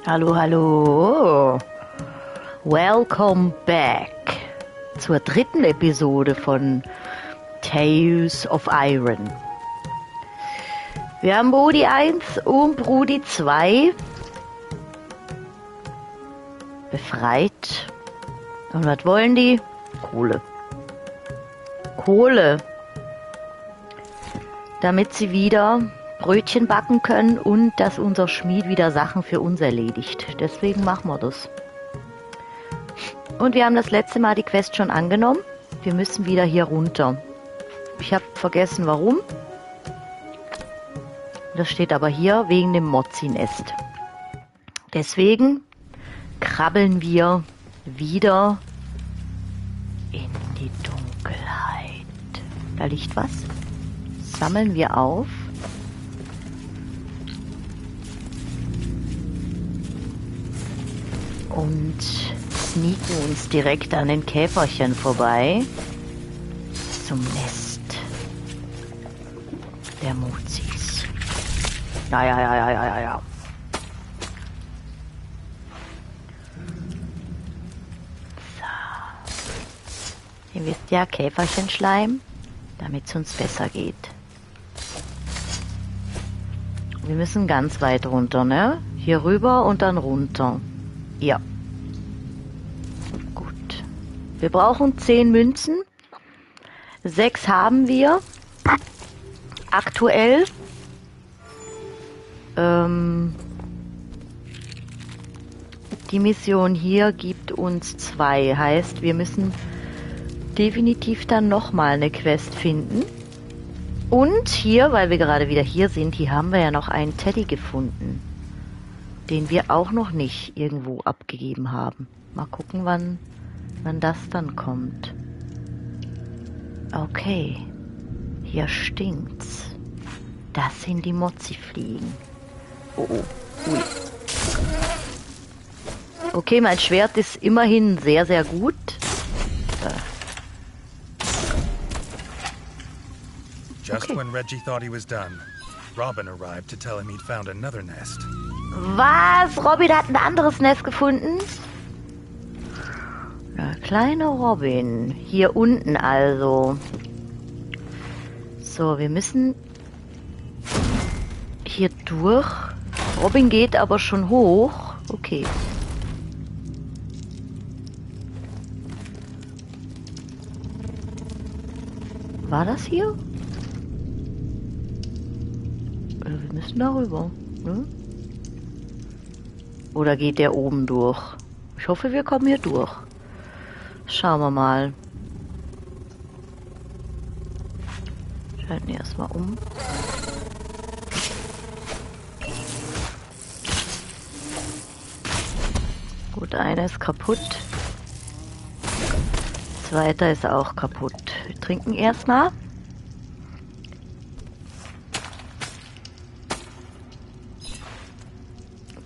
Hallo, hallo. Welcome back zur dritten Episode von Tales of Iron. Wir haben Brudi 1 und Brudi 2 befreit. Und was wollen die? Kohle. Kohle. Damit sie wieder Brötchen backen können und dass unser Schmied wieder Sachen für uns erledigt. Deswegen machen wir das. Und wir haben das letzte Mal die Quest schon angenommen. Wir müssen wieder hier runter. Ich habe vergessen warum. Das steht aber hier wegen dem Mozzi-Nest. Deswegen krabbeln wir wieder in die Dunkelheit. Da liegt was. Sammeln wir auf. Und sneaken uns direkt an den Käferchen vorbei zum Nest der Mozzis. Ja. So. Ihr wisst ja, Käferchenschleim, damit es uns besser geht. Wir müssen ganz weit runter, ne? Hier rüber und dann runter. Ja. Gut. Wir brauchen 10 Münzen. 6 haben wir. Aktuell. Die Mission hier gibt uns 2. Heißt, wir müssen definitiv dann nochmal eine Quest finden. Und hier, weil wir gerade wieder hier sind, hier haben wir ja noch einen Teddy gefunden, den wir auch noch nicht irgendwo abgegeben haben. Mal gucken, wann das dann kommt. Okay. Hier stinkt's. Das sind die Mozzi-Fliegen. Oh. Ui. Okay, mein Schwert ist immerhin sehr, sehr gut. Just when Reggie thought he was done, Robin arrived to tell him he'd found another nest. Was? Robin hat ein anderes Nest gefunden? Na, kleine Robin. Hier unten also. So, wir müssen hier durch. Robin geht aber schon hoch. Okay. War das hier? Wir müssen darüber, ne? Oder geht der oben durch? Ich hoffe, wir kommen hier durch. Schauen wir mal. Schalten wir erstmal um. Gut, einer ist kaputt. Zweiter ist auch kaputt. Wir trinken erstmal.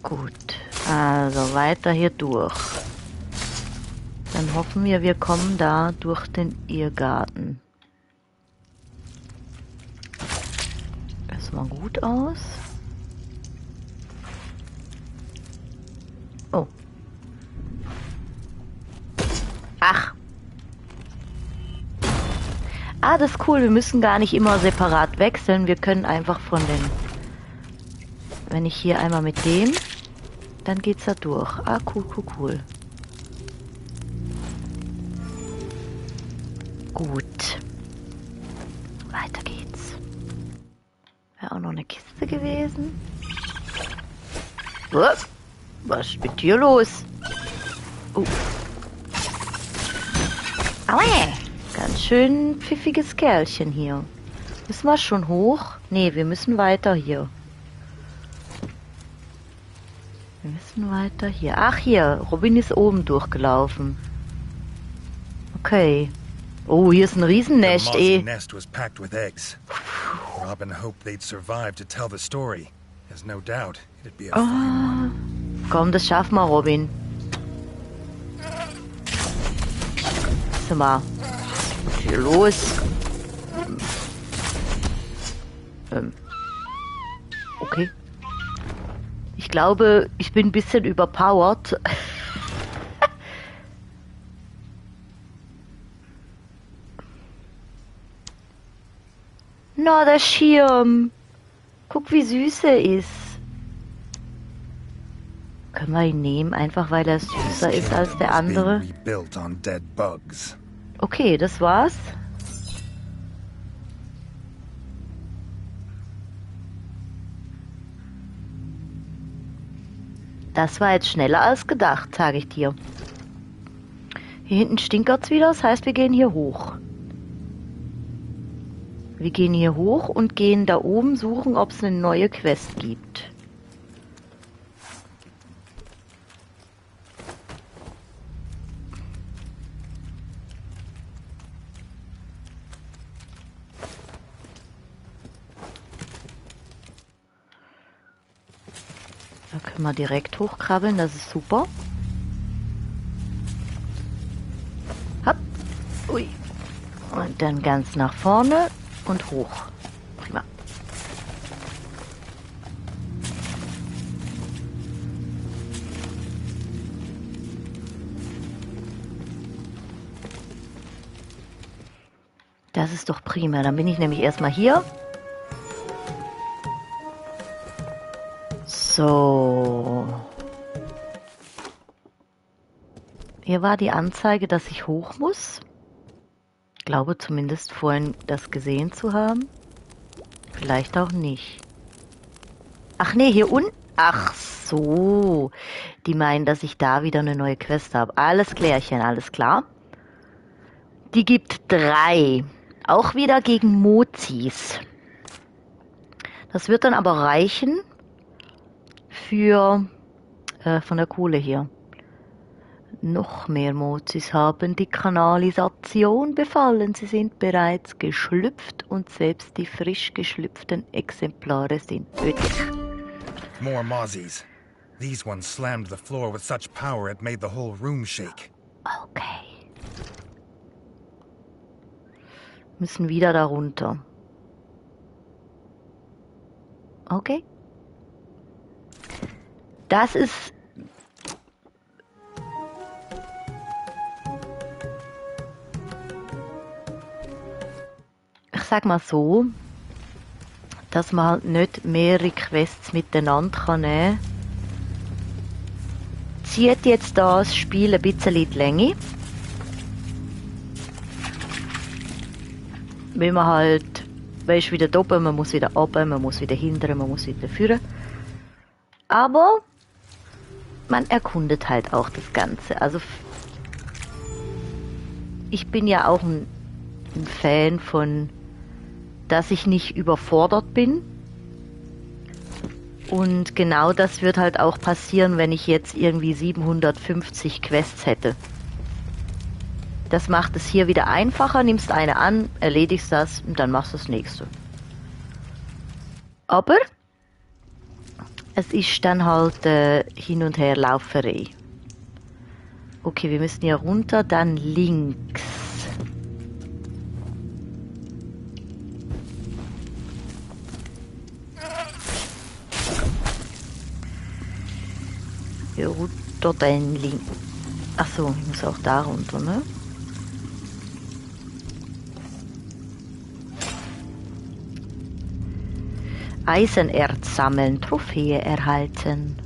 Gut, also weiter hier durch. Dann hoffen wir kommen da durch den Irrgarten. Erstmal gut aus. Oh. Ach. Ah, das ist cool. Wir müssen gar nicht immer separat wechseln. Wir können einfach von den... Wenn ich hier einmal mit dem... Dann geht's da durch. Ah, cool. Gut. Weiter geht's. Wäre auch noch eine Kiste gewesen. Was ist mit dir los? Aue! Ganz schön pfiffiges Kerlchen hier. Müssen wir schon hoch? Nee, wir müssen weiter hier. Wir müssen weiter hier. Ach, hier. Robin ist oben durchgelaufen. Okay. Oh, hier ist ein Riesennest, The nest was packed with eggs. Robin hoped they'd survive to tell the story. There's no doubt it'd be a fine one. Komm, das schaffen wir, Robin. Warte mal. Was ist hier los? Okay. Ich glaube, ich bin ein bisschen überpowered. Na, der Schirm. Guck, wie süß er ist. Können wir ihn nehmen, einfach weil er süßer ist als der andere? Okay, das war's. Das war jetzt schneller als gedacht, sage ich dir. Hier hinten stinkert's wieder, das heißt, wir gehen hier hoch. Wir gehen hier hoch und gehen da oben suchen, ob es eine neue Quest gibt. Da können wir direkt hochkrabbeln, das ist super. Hopp. Ui. Und dann ganz nach vorne und hoch. Prima. Das ist doch prima. Dann bin ich nämlich erstmal hier. So. Hier war die Anzeige, dass ich hoch muss. Ich glaube zumindest vorhin das gesehen zu haben. Vielleicht auch nicht. Ach nee, hier unten. Ach so. Die meinen, dass ich da wieder eine neue Quest habe. Alles klärchen, alles klar. Die gibt 3. Auch wieder gegen Mozis. Das wird dann aber reichen für von der Kohle hier. Noch mehr Mozis haben die Kanalisation befallen. Sie sind bereits geschlüpft und selbst die frisch geschlüpften Exemplare sind tödlich. More Mozzies. These ones slammed the floor with such power it made the whole room shake. Okay. Müssen wieder da runter. Okay. Das ist... Ich sag mal so, dass man halt nicht mehrere Quests miteinander kann nehmen. Zieht jetzt das Spiel ein bisschen in die Länge. Wenn man halt, weißt, wieder oben, man muss wieder runter, man muss wieder hindern, man muss wieder führen. Aber man erkundet halt auch das Ganze. Also ich bin ja auch ein Fan von, dass ich nicht überfordert bin. Und genau das wird halt auch passieren, wenn ich jetzt irgendwie 750 Quests hätte. Das macht es hier wieder einfacher, nimmst eine an, erledigst das und dann machst du das nächste. Aber es ist dann halt Hin- und Herlauferei. Okay, wir müssen hier runter, dann links. Hier runter, dann links. Achso, ich muss auch da runter, ne? Eisenerz sammeln, Trophäe erhalten.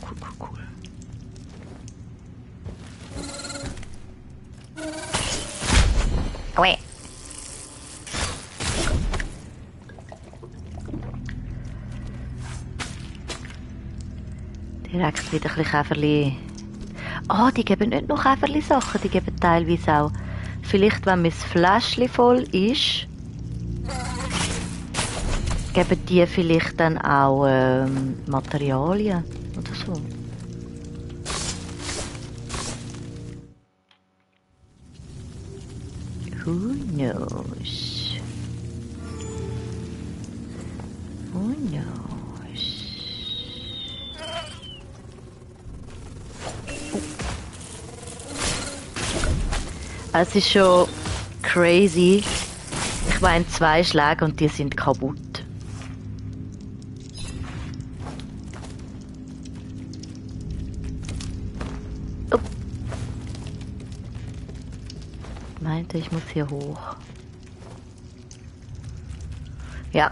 Cool, cool, cool. Ui. Direkt wieder ein bisschen Käferli. Oh, die geben nicht nur Käferli-Sachen, die geben teilweise auch. Vielleicht, wenn mein Fläschchen voll ist, geben die vielleicht dann auch Materialien oder so. Who knows? Who knows? Oh. Es ist schon crazy. Ich meine 2 Schläge und die sind kaputt. Oh. Meinte, ich muss hier hoch. Ja.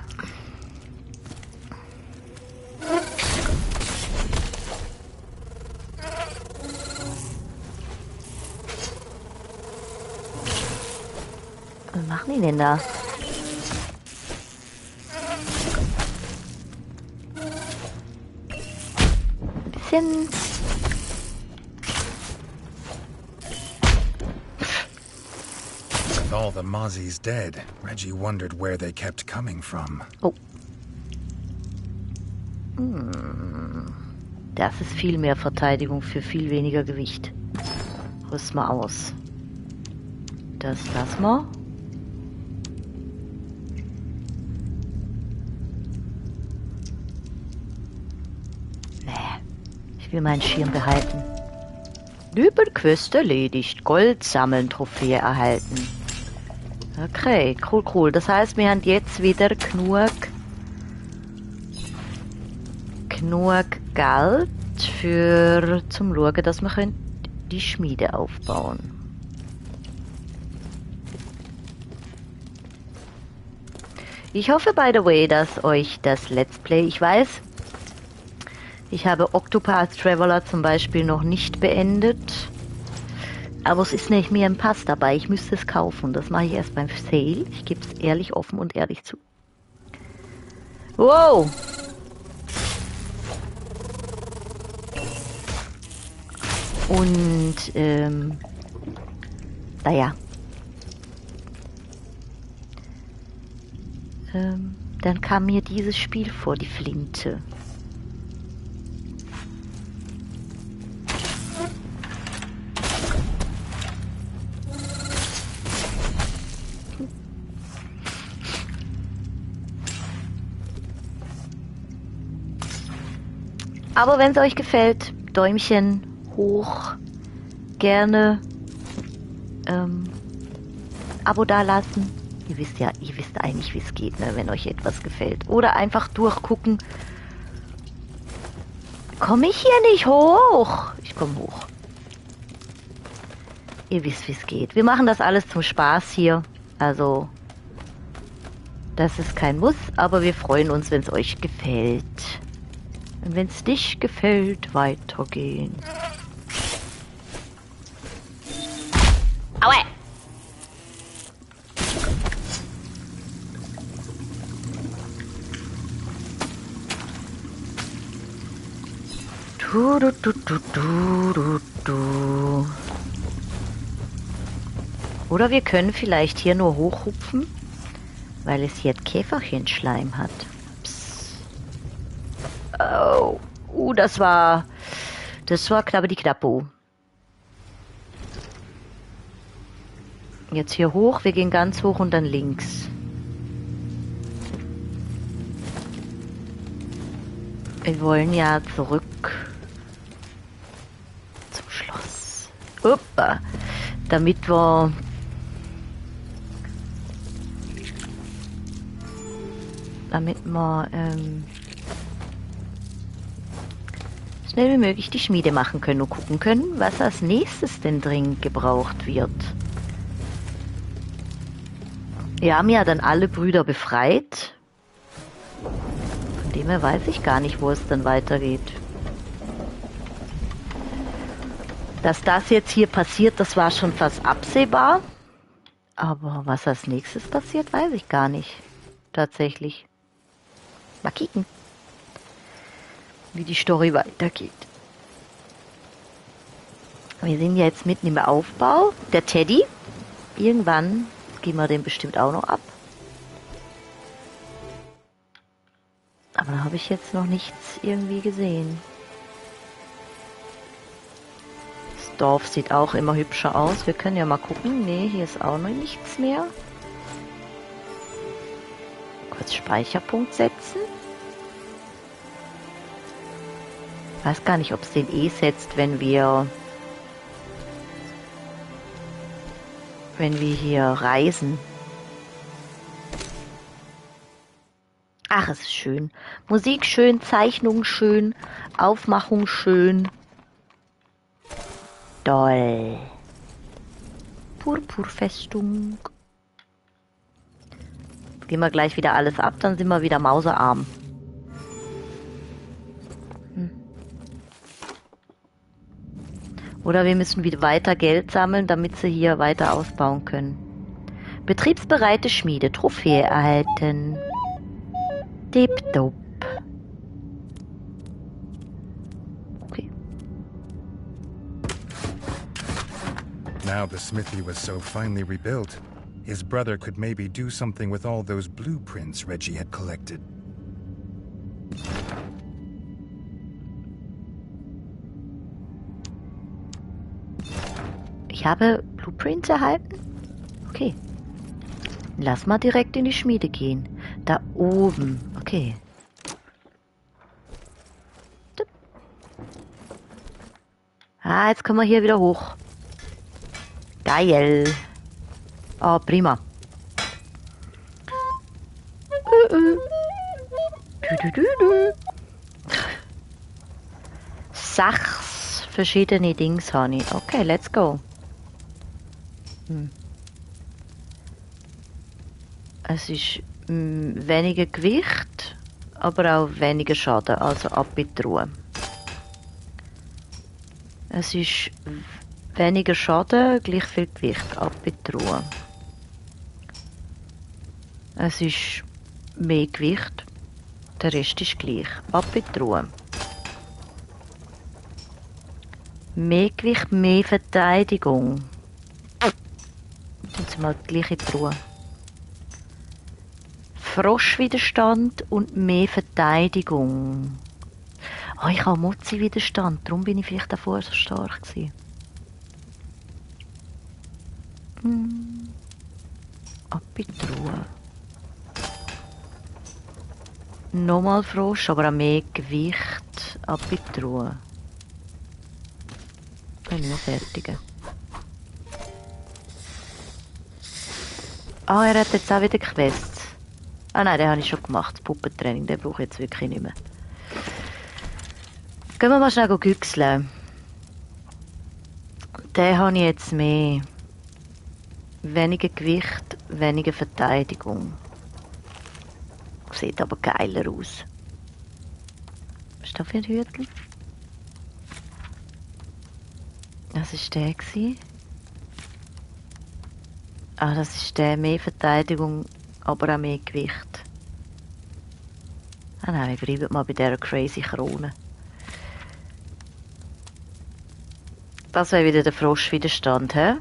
Was machen die denn da? Ein bisschen... With all the Mozzies dead, Reggie wondered where they kept coming from. Oh. Das ist viel mehr Verteidigung für viel weniger Gewicht. Rüst mal aus. Das lassen wir. Ich will meinen Schirm behalten. Nebenquest erledigt. Gold sammeln, Trophäe erhalten. Okay, cool. Das heißt, wir haben jetzt wieder genug Geld zum Schauen, dass wir die Schmiede aufbauen. Ich hoffe, by the way, dass euch das Let's Play, ich weiß, ich habe Octopath Traveler zum Beispiel noch nicht beendet, aber es ist nicht mehr im Pass dabei, ich müsste es kaufen, das mache ich erst beim Sale, ich gebe es ehrlich, offen und ehrlich zu. Wow! Und, naja. Dann kam mir dieses Spiel vor, die Flinte. Aber wenn es euch gefällt, Däumchen hoch, gerne Abo dalassen. Ihr wisst eigentlich, wie es geht, ne, wenn euch etwas gefällt. Oder einfach durchgucken. Komme ich hier nicht hoch? Ich komme hoch. Ihr wisst, wie es geht. Wir machen das alles zum Spaß hier. Also, das ist kein Muss, aber wir freuen uns, wenn es euch gefällt. Und wenn es dich gefällt, weitergehen. Aua! Oder wir können vielleicht hier nur hochhupfen, weil es hier Käferchenschleim hat. Psst. Oh, das war knappe Knappo. Jetzt hier hoch, wir gehen ganz hoch und dann links. Wir wollen ja zurück zum Schloss. Uppa. Damit wir schnell wie möglich die Schmiede machen können und gucken können, was als nächstes denn dringend gebraucht wird. Wir haben ja dann alle Brüder befreit. Von dem her weiß ich gar nicht, wo es dann weitergeht. Dass das jetzt hier passiert, das war schon fast absehbar. Aber was als nächstes passiert, weiß ich gar nicht. Tatsächlich. Mal kicken, wie die Story weitergeht. Wir sind ja jetzt mitten im Aufbau. Der Teddy. Irgendwann gehen wir den bestimmt auch noch ab. Aber da habe ich jetzt noch nichts irgendwie gesehen. Das Dorf sieht auch immer hübscher aus. Wir können ja mal gucken. Nee, hier ist auch noch nichts mehr. Kurz Speicherpunkt setzen. Ich weiß gar nicht, ob es den setzt, wenn wir hier reisen. Ach, es ist schön. Musik schön, Zeichnung schön, Aufmachung schön. Toll. Purpurfestung. Gehen wir gleich wieder alles ab, dann sind wir wieder mausearm. Oder wir müssen wieder weiter Geld sammeln, damit sie hier weiter ausbauen können. Betriebsbereite Schmiede, Trophäe erhalten. Tipptopp. Okay. Now the smithy was so finely rebuilt, his brother could maybe do something with all those blueprints Reggie had collected. Ich habe Blueprints erhalten? Okay. Lass mal direkt in die Schmiede gehen. Da oben. Okay. Ah, jetzt können wir hier wieder hoch. Geil. Oh, prima. Sechs verschiedene Dings habe ich. Okay, let's go. Es ist weniger Gewicht, aber auch weniger Schaden, also ab mit der Ruhe. Es ist weniger Schaden, gleich viel Gewicht, ab mit der Ruhe. Es ist mehr Gewicht, der Rest ist gleich, ab mit der Ruhe. Mehr Gewicht, mehr Verteidigung. Jetzt mal gleich in die Ruhe. Froschwiderstand und mehr Verteidigung. Oh, ich habe Mozzi-Widerstand, darum bin ich vielleicht davor so stark gewesen. Ab in die Ruhe. Nochmal Frosch, aber auch mehr Gewicht. Ab in die Ruhe. Bin ich noch fertig. Ah, er hat jetzt auch wieder Quests. Ah nein, den habe ich schon gemacht. Das Puppentraining, den brauche ich jetzt wirklich nicht mehr. Gehen wir mal schnell güchseln. Den habe ich jetzt mehr. Weniger Gewicht, weniger Verteidigung. Sieht aber geiler aus. Was ist das für ein Hütchen? Das war der. Ah, das ist der. Mehr Verteidigung, aber auch mehr Gewicht. Ah nein, wir bleiben mal bei dieser crazy Krone. Das wäre wieder der Froschwiderstand, hä?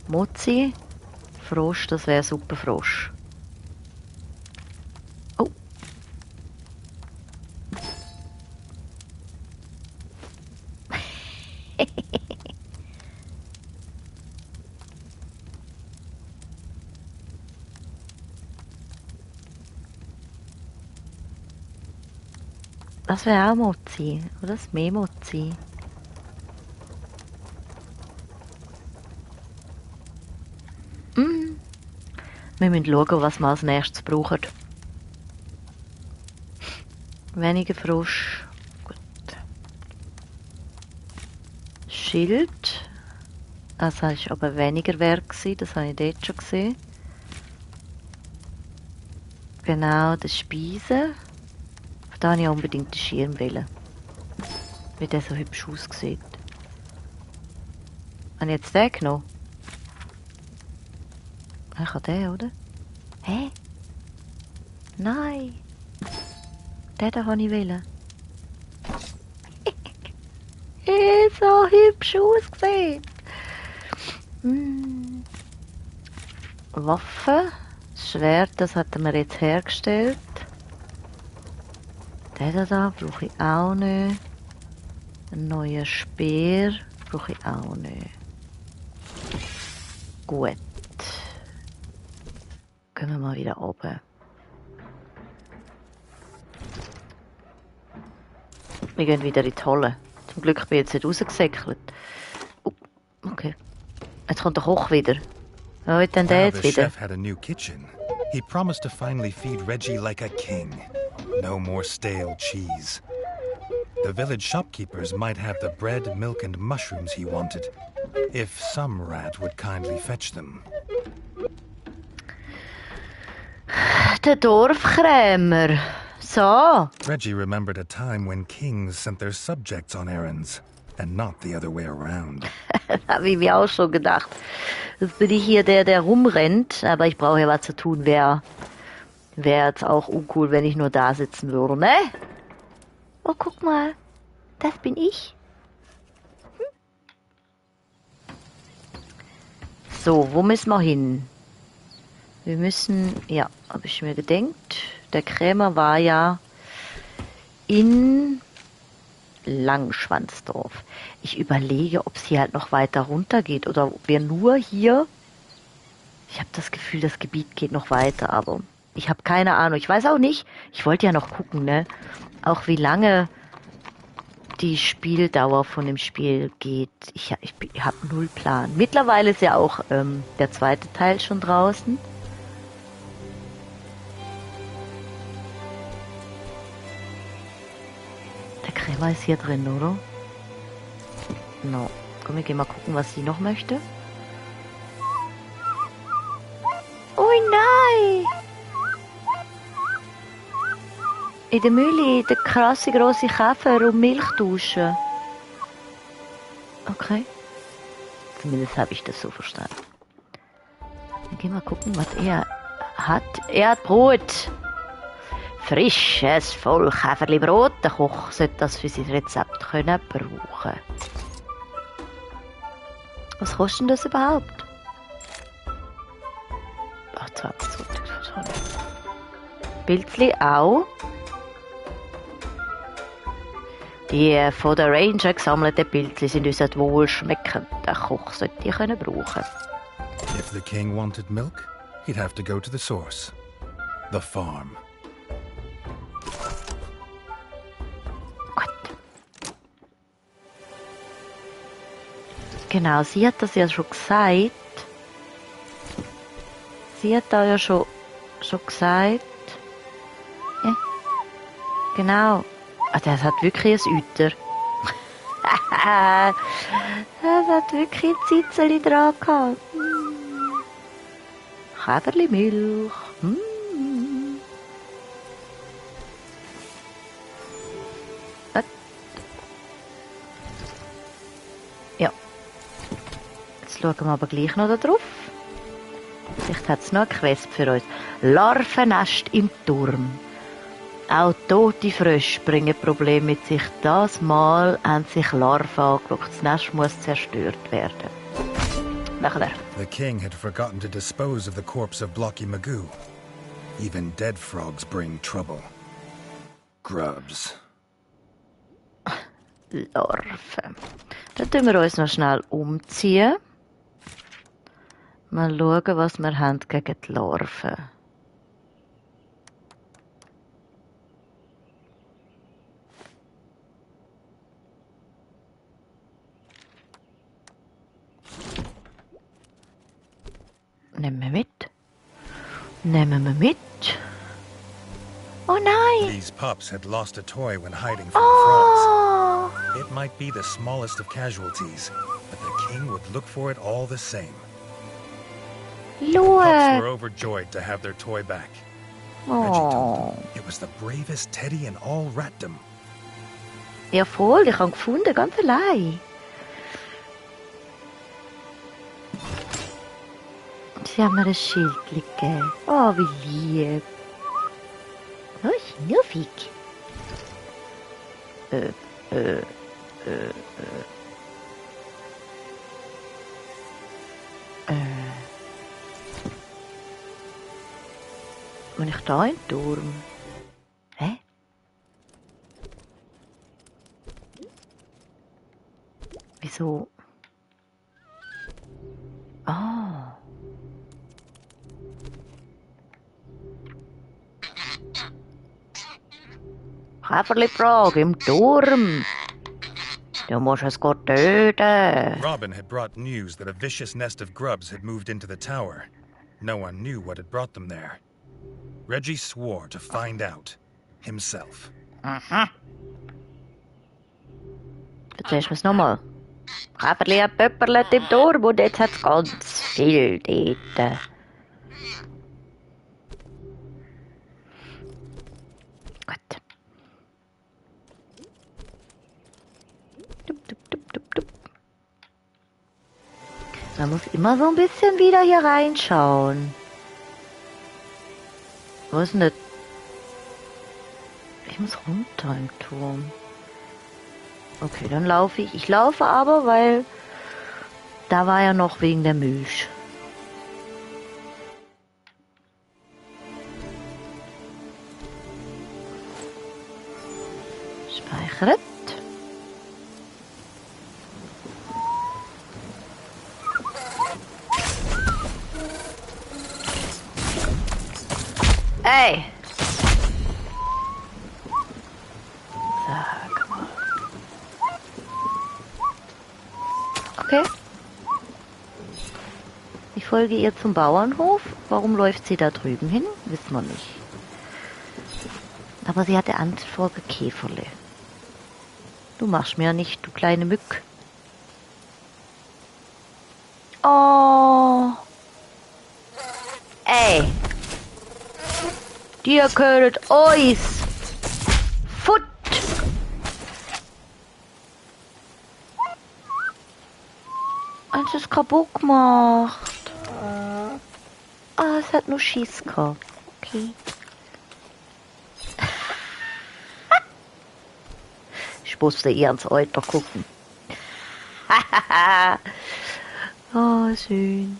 Mozzi, Frosch, das wäre super Frosch. Oh. Das wäre auch Mozzi, oder das mehr Mozzi? Wir müssen schauen, was wir als nächstes brauchen. Weniger Frosch. Gut. Schild. Das war aber weniger wert gewesen, das habe ich dort schon gesehen. Genau, das Speisen. Da habe ich unbedingt den Schirm wollen. Wie der so hübsch aussieht. Habe ich jetzt den genommen? Ich habe den, oder? Hä? Nein! Den habe ich wollen. So hübsch ausgesehen. Waffe. Schwert, das hat wir jetzt hergestellt. Den da brauche ich auch nicht. Ein neuer Speer brauche ich auch nicht. Gut. Gehen wir mal wieder oben. Wir gehen wieder in die Halle. Zum Glück bin ich jetzt nicht rausgesäckelt. Okay. Jetzt kommt der Koch wieder. Wo ist denn der jetzt wieder? Chef had a new kitchen. He promised to finally feed Reggie like a king. No more stale cheese. The village shopkeepers might have the bread, milk, and mushrooms he wanted, if some rat would kindly fetch them. Der Dorfkrämer. So. Reggie remembered a time when kings sent their subjects on errands, and not the other way around. Habe ich mir auch schon gedacht. Jetzt bin ich hier der rumrennt, aber ich brauche ja was zu tun. Wäre jetzt auch uncool, wenn ich nur da sitzen würde, ne? Oh, guck mal. Das bin ich. So, wo müssen wir hin? Wir müssen, ja, habe ich mir gedenkt. Der Krämer war ja in Langschwanzdorf. Ich überlege, ob es hier halt noch weiter runter geht oder ob wir nur hier... Ich habe das Gefühl, das Gebiet geht noch weiter, aber ich habe keine Ahnung. Ich weiß auch nicht. Ich wollte ja noch gucken, ne? Auch wie lange die Spieldauer von dem Spiel geht. Ich habe null Plan. Mittlerweile ist ja auch der zweite Teil schon draußen. Der Krämer ist hier drin, oder? No. Komm, wir gehen mal gucken, was sie noch möchte. Oh nein! In der Mühle, der krasse grosse Käfer und Milch tauschen. Okay. Zumindest habe ich das so verstanden. Dann gehen wir gucken, was er hat. Er hat Brot. Frisches, voll Käferli-Brot. Der Koch sollte das für sein Rezept können brauchen. Was kostet denn das überhaupt? Ach, 20. Pilzli auch. Die von der Ranger gesammelten Pilze sind uns wohlschmeckend. Der Koch sollte die können brauchen. If the king wanted milk, he'd have to go to the source. The farm. Gut. Genau, sie hat das ja schon gesagt. Sie hat da ja schon gesagt. Ja. Genau. Ah, das hat wirklich ein Euter. Das hat wirklich ein Zitzeli dran gehabt. Käferli Milch. Ja. Jetzt schauen wir aber gleich noch da drauf. Vielleicht hat es noch eine Quest für uns. Larvennest im Turm. Auch tote Frösche bringen Probleme mit sich. Das Mal haben sich Larven angelockt. Das Nest muss zerstört werden. Nachher. The king had forgotten to dispose of the corpse of Blocky Magoo. Even dead frogs bring trouble. Grubs. Larven. Dann tun wir uns noch schnell umziehen. Mal schauen, was wir haben gegen die Larven. Nehmen wir mit. Nehmen wir mit. Oh nein! These pups had lost a toy when hiding from the frogs. It might be the smallest of casualties, but the king would look for it all the same. Pups were Schau! overjoyed to have their toy back. Reggie told Oh. them it was the bravest teddy in all Ratdom. Ja voll, ich habe ihn gefunden, ganz allein. Sie haben mir ein Schild gegeben. Oh, wie lieb. Oh, schnuffig. Bin ich da im Turm? Hä? Wieso? Ah. Käferli-Frog im Turm. Du musst es gut töten. Robin had brought news that a vicious nest of grubs had moved into the tower. No one knew what had brought them there. Reggie swore to find out himself. Erzählst du mir's nochmal? Käferli pöpperlet im Turm und jetzt hat's ganz viel dort. Gut. Man muss immer so ein bisschen wieder hier reinschauen. Wo ist denn das? Ich muss runter im Turm. Okay, dann laufe ich. Ich laufe aber, weil da war ja noch wegen der Milch. Speichert. Ey! Sag mal. Okay. Ich folge ihr zum Bauernhof. Warum läuft sie da drüben hin? Wissen wir nicht. Aber sie hatte Angst vor Käferle. Du machst mir nicht, du kleine Mück. Oh. Ey. Dir gehört euch. Futt. Eins ist kaputt gemacht. Ah, es hat nur Schieß gehabt. Okay. Ich musste ihr ans Euter gucken. Oh, schön.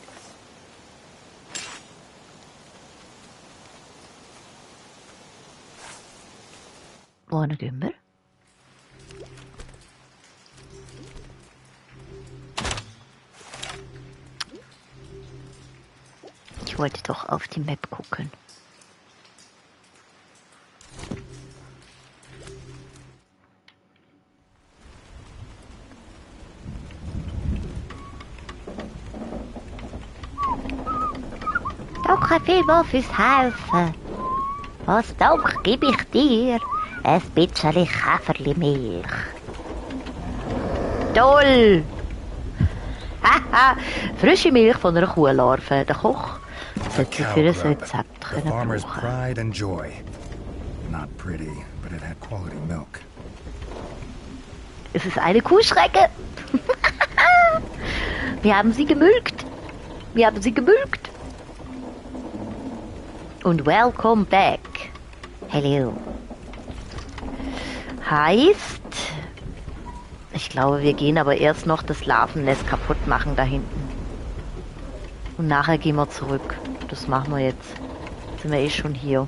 Ohne Gümbel. Ich wollte doch auf die Map gucken. Danke vielmals fürs Helfen. Als Dank gebe ich dir ein bisschen Käferli-Milch. Toll! Haha, frische Milch von einer Kuhlarve. Der Koch sollte für ein Rezept the farmer's brauchen. pride and joy. Not pretty, but it had quality milk. Es ist eine Kuhschrecke. Wir haben sie gemülkt. Wir haben sie gemülkt. Und welcome back. Hello. Heißt, ich glaube, wir gehen aber erst noch das Larvennest kaputt machen da hinten. Und nachher gehen wir zurück. Das machen wir jetzt. Jetzt sind wir eh schon hier.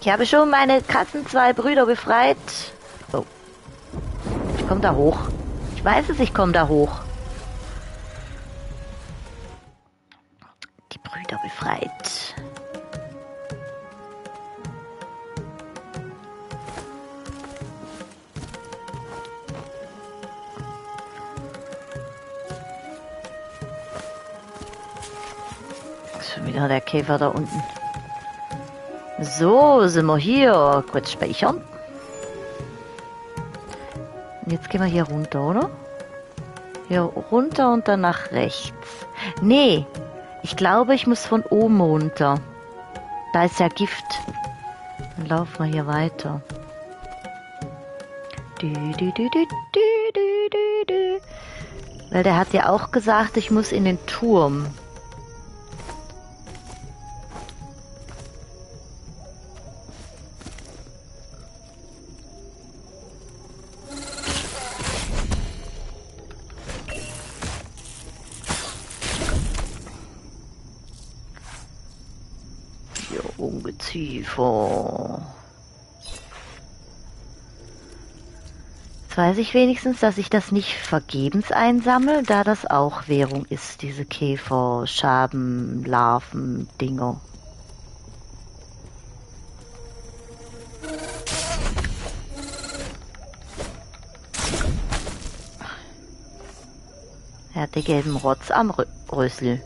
Ich habe schon meine krassen 2 Brüder befreit. Oh. Ich komme da hoch. Ich weiß es, ich komme da hoch. Die Brüder befreit. Ist schon wieder der Käfer da unten. So, sind wir hier. Kurz speichern. Jetzt gehen wir hier runter, oder? Hier runter und dann nach rechts. Nee, ich glaube, ich muss von oben runter. Da ist ja Gift. Dann laufen wir hier weiter. Weil der hat ja auch gesagt, ich muss in den Turm. Ungeziefer. Jetzt weiß ich wenigstens, dass ich das nicht vergebens einsammle, da das auch Währung ist, diese Käfer, Schaben, Larven, Dinger. Er hat den gelben Rotz am Rüssel.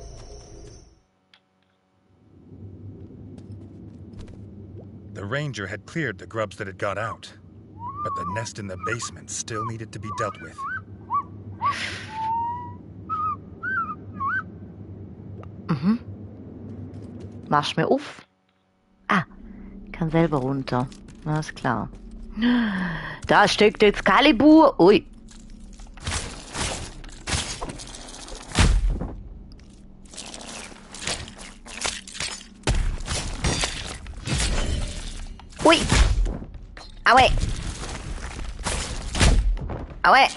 The ranger had cleared the grubs that had got out, but the nest in the basement still needed to be dealt with. Mhm. Mach's mir auf. Ah, kann selber runter. Na, ist klar. Da steckt Excalibur. Ui. Ui. Aue. Aue.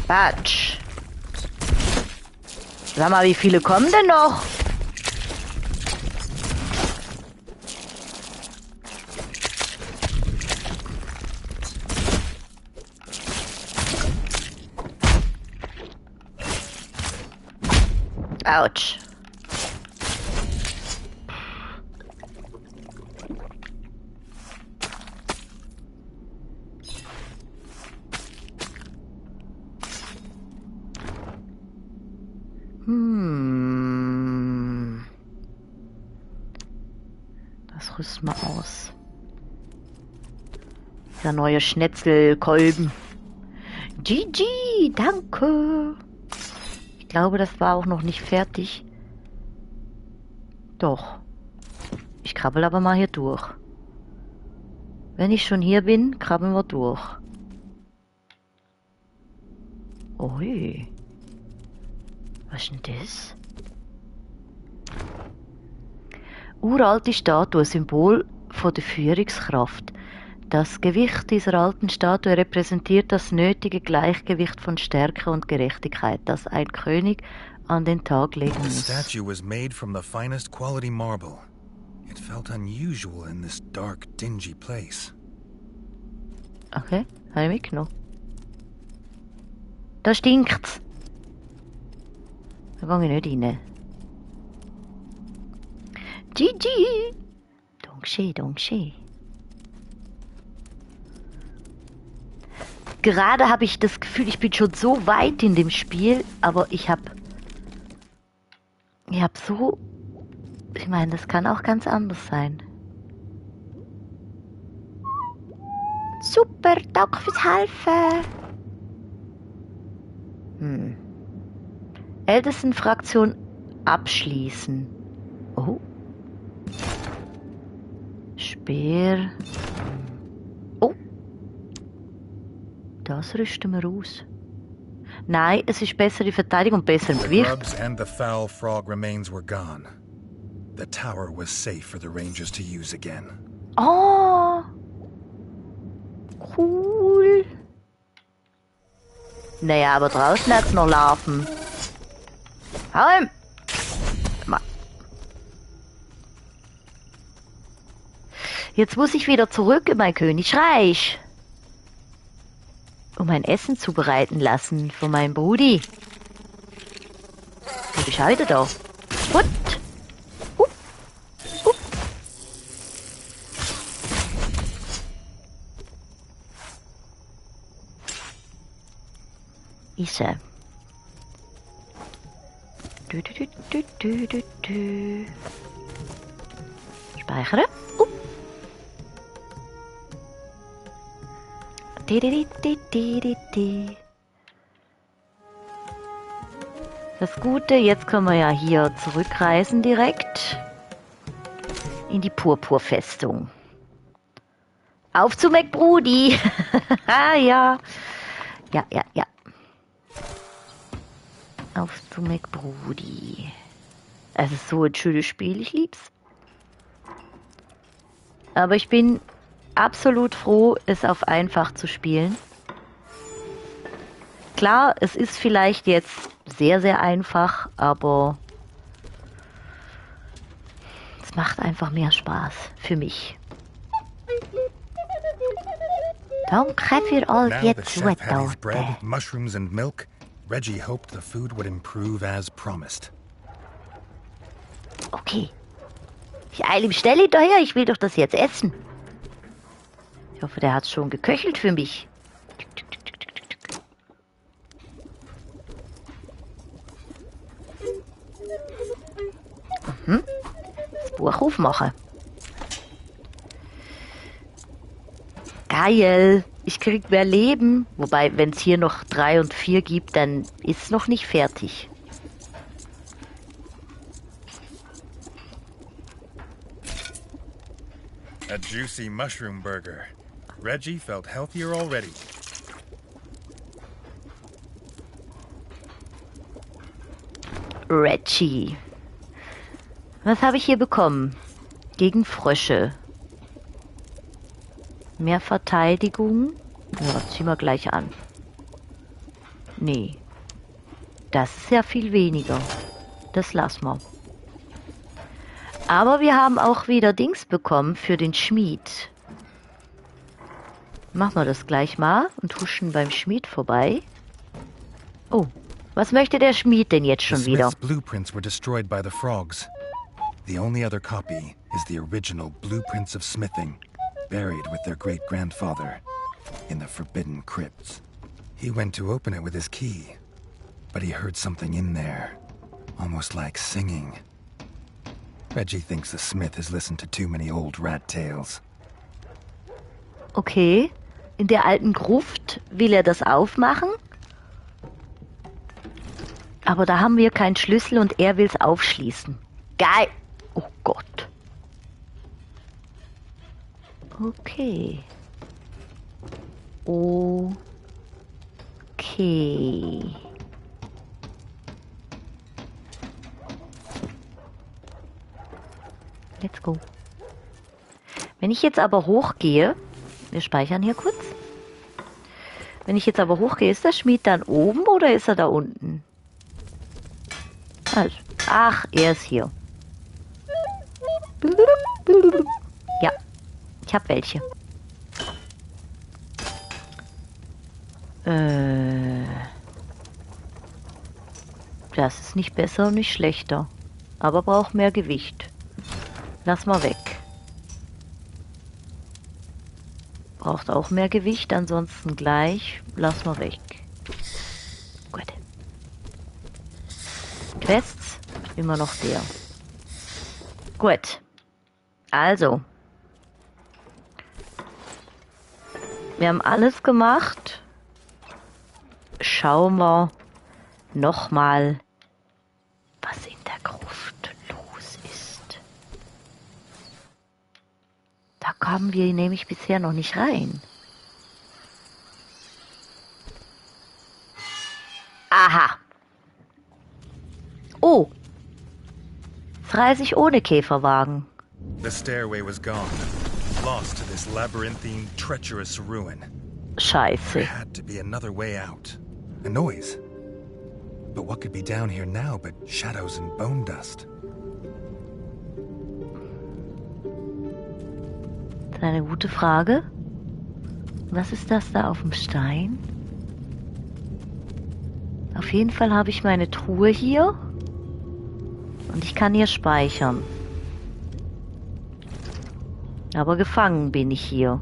Batsch. Sag mal, wie viele kommen denn noch? Autsch. Das rüsten wir aus. Der neue Schnetzelkolben. GG, danke. Ich glaube, das war auch noch nicht fertig. Doch. Ich krabbel aber mal hier durch. Wenn ich schon hier bin, krabbeln wir durch. Ui. Was ist denn das? Uralte Statue, Symbol von der Führungskraft. Das Gewicht dieser alten Statue repräsentiert das nötige Gleichgewicht von Stärke und Gerechtigkeit, das ein König an den Tag legen The muss. statue was made from the finest quality marble. It felt unusual in this dark, dingy place. Okay, habe ich mitgenommen. Da stinkt's. Da gehe ich nicht rein. GG! Dankeschön, dankeschön. Gerade habe ich das Gefühl, ich bin schon so weit in dem Spiel, aber ich habe so... Ich meine, das kann auch ganz anders sein. Super, danke fürs Helfen. Ältestenfraktion abschließen. Oh. Speer. Oh. Das rüsten wir aus. Nein, es ist bessere Verteidigung und besser im The Gewicht. grubs and the foul frog remains were gone. The tower was safe for the rangers to use again. Oh. Cool. Naja, aber draußen hat's noch Larven. Heim! Jetzt muss ich wieder zurück in mein Königreich. Um mein Essen zubereiten lassen von meinem Brudi. Du bist heute da. Hut! Hup! Hup! Ist er. Speichern. Das Gute, jetzt können wir ja hier zurückreisen direkt in die Purpurfestung. Auf zu McBrudi! Ah ja. Ja. Auf zu McBrudi. Es ist so ein schönes Spiel, ich lieb's. Aber ich bin absolut froh, es auf einfach zu spielen. Klar, es ist vielleicht jetzt sehr, sehr einfach, aber es macht einfach mehr Spaß für mich. Danke für all Now die the chef had his Zutaten. bread, mushrooms, and milk. Reggie hoped the food would improve as promised. Okay. Ich eile ihm schnell hinterher, ich will doch das jetzt essen. Ich hoffe, der hat schon geköchelt für mich. aufmachen. Geil. Ich krieg mehr Leben. Wobei, wenn es hier noch 3 und 4 gibt, dann ist es noch nicht fertig. A juicy mushroom burger. Reggie felt healthier already. Reggie. Was habe ich hier bekommen? Gegen Frösche. Mehr Verteidigung. Ja, ziehen wir gleich an. Nee. Das ist ja viel weniger. Das lassen wir. Aber wir haben auch wieder Dings bekommen für den Schmied. Machen wir das gleich mal und huschen beim Schmied vorbei. Oh, was möchte der Schmied denn jetzt schon wieder? The Smith's blueprints were destroyed by the frogs. The only other copy is the original blueprints of smithing, buried with their great-grandfather in the forbidden crypts. He went to open it with his key, but he heard something in there, almost like singing. Reggie thinks the smith has listened to too many old rat tales. Okay, in der alten Gruft will er das aufmachen. Aber da haben wir keinen Schlüssel und er will es aufschließen. Geil! Oh Gott. Okay. Okay. Let's go. Wenn ich jetzt aber hochgehe, wir speichern hier kurz. Wenn ich jetzt aber hochgehe, ist der Schmied dann oben oder ist er da unten? Also, ach, er ist hier. Ja, ich habe welche. Das ist nicht besser und nicht schlechter. Aber braucht mehr Gewicht. Lass mal weg. Braucht auch mehr Gewicht, ansonsten gleich. Lass mal weg. Gut. Quests, immer noch der. Gut. Also. Wir haben alles gemacht. Schauen wir nochmal, was in der Gruft los ist. Da kamen wir nämlich bisher noch nicht rein. Aha. Oh. Jetzt reise ich ohne Käferwagen. The stairway was gone, lost to this labyrinthine, treacherous ruin. Scheiße. There had to be another way out. A noise. But what could be down here now but shadows and bone dust? Das ist eine gute Frage. Was ist das da auf dem Stein? Auf jeden Fall habe ich meine Truhe hier. Und ich kann hier speichern. Aber gefangen bin ich hier.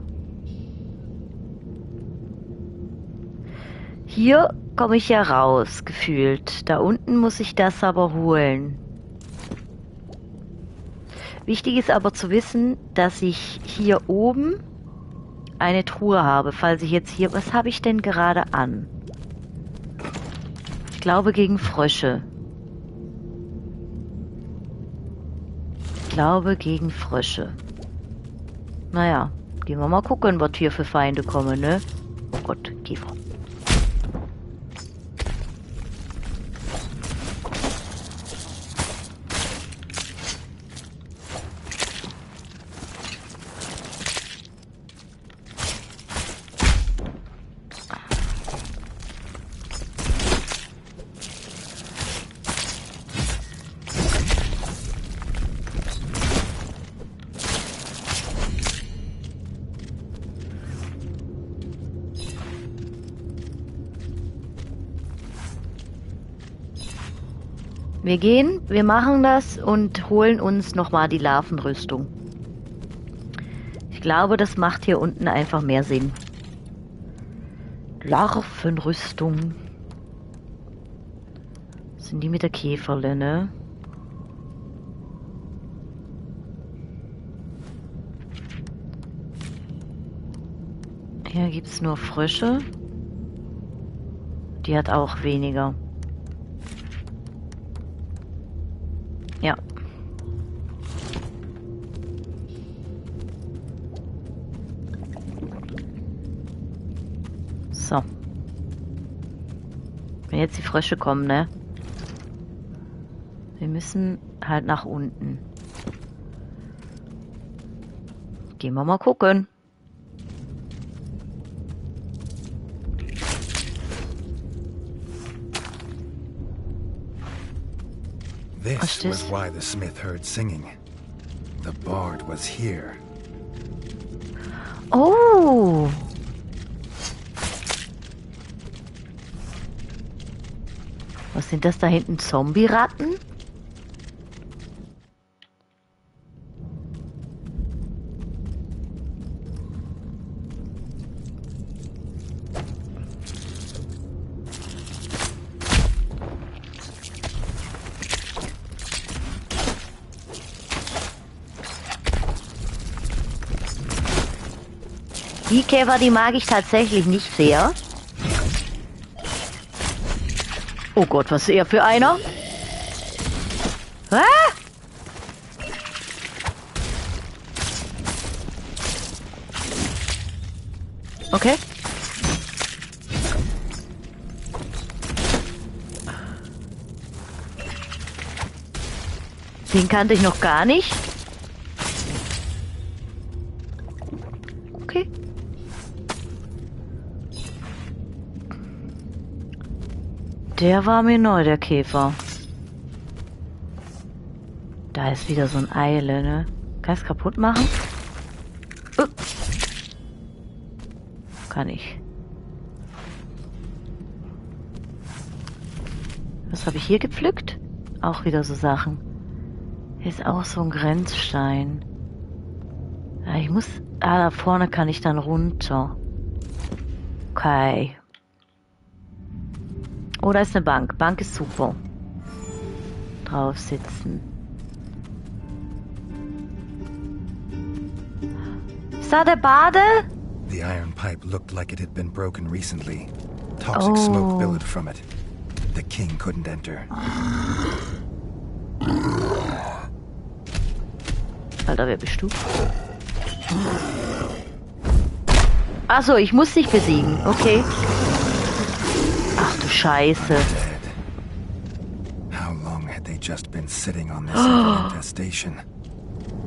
Hier komme ich ja raus, gefühlt. Da unten muss ich das aber holen. Wichtig ist aber zu wissen, dass ich hier oben eine Truhe habe. Falls ich jetzt hier... Was habe ich denn gerade an? Ich glaube gegen Frösche. Ich glaube gegen Frösche. Naja, gehen wir mal gucken, was hier für Feinde kommen, ne? Oh Gott, Käfer. Wir machen das und holen uns nochmal die Larvenrüstung. Ich glaube, das macht hier unten einfach mehr Sinn. Larvenrüstung. Das sind die mit der Käferle, ne? Hier gibt es nur Frösche. Die hat auch weniger. Ja. So. Wenn jetzt die Frösche kommen, ne? Wir müssen halt nach unten. Gehen wir mal gucken. This was why the smith heard singing. The bard was here. Oh! Was sind das da hinten? Zombie-Ratten? Die Käfer, die mag ich tatsächlich nicht sehr. Oh Gott, was ist er für einer? Ah! Okay. Den kannte ich noch gar nicht. Okay. Der war mir neu, der Käfer. Da ist wieder so ein Eile, ne? Kann ich es kaputt machen? Kann ich. Was habe ich hier gepflückt? Auch wieder so Sachen. Hier ist auch so ein Grenzstein. Ja, ich muss... Ah, da vorne kann ich dann runter. Okay. Oh, da ist eine Bank. Bank ist super. Drauf sitzen. Ist da der Bade? The iron pipe looked like it had been broken recently. Toxic smoke billowed from it. The king couldn't enter. Alter, wer bist du? Achso, ich muss dich besiegen. Okay. Ach du Scheiße. How long had they just been sitting on this infestation?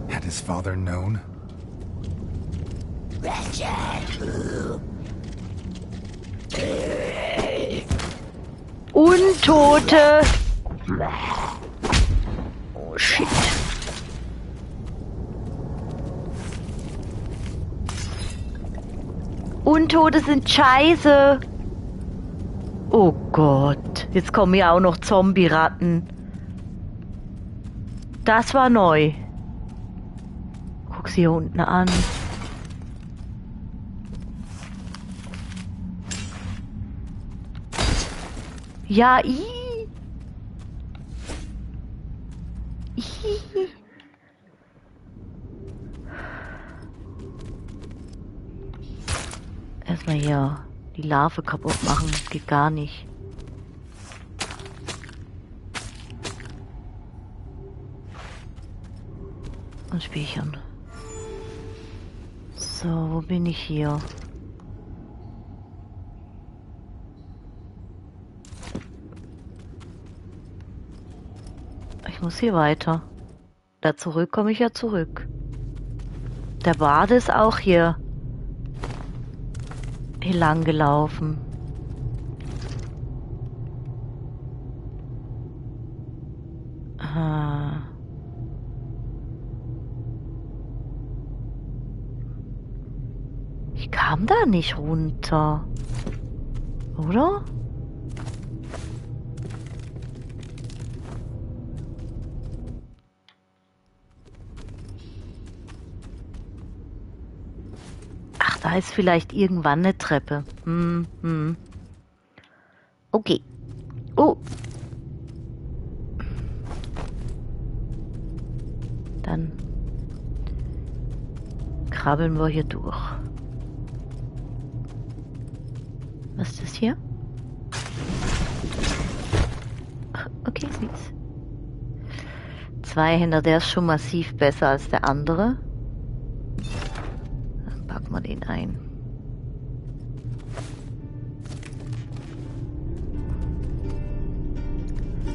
Had his father known? Untote. Oh shit. Untote sind scheiße. Oh Gott. Jetzt kommen ja auch noch Zombie-Ratten. Das war neu. Guck sie hier unten an. Ja, erstmal hier die Larve kaputt machen. Geht gar nicht. Und speichern. So, wo bin ich hier? Ich muss hier weiter. Da zurück komme ich ja zurück. Der Bade ist auch hier lang gelaufen. Ich kam da nicht runter. Oder? Da ist vielleicht irgendwann eine Treppe. Okay. Oh. Dann krabbeln wir hier durch. Was ist das hier? Okay, süß. Zweihänder, der ist schon massiv besser als der andere. Dann packen wir den ein.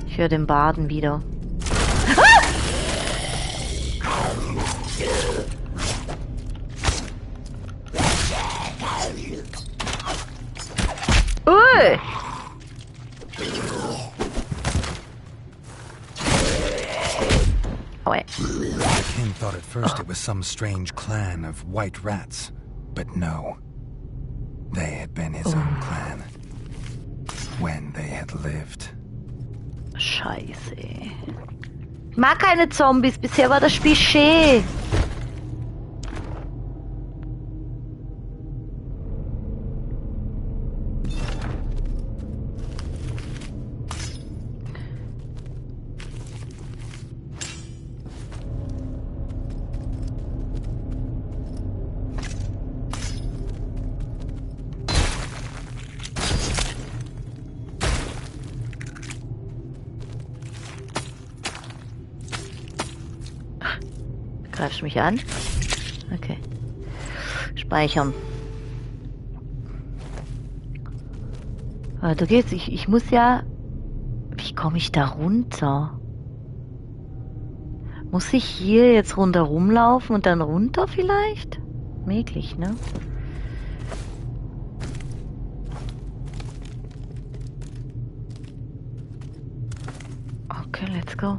Ich höre den Baden wieder. Ui! Oh, wait. The king thought at first it was some strange clan of white rats, but no. They had been his own clan. When they had lived. Scheiße. Ich mag keine Zombies. Bisher war das Spiel schön. Greifst du mich an? Okay. Speichern. Du gehst, ich muss ja... Wie komme ich da runter? Muss ich hier jetzt runter rumlaufen und dann runter vielleicht? Möglich, ne? Okay, let's go.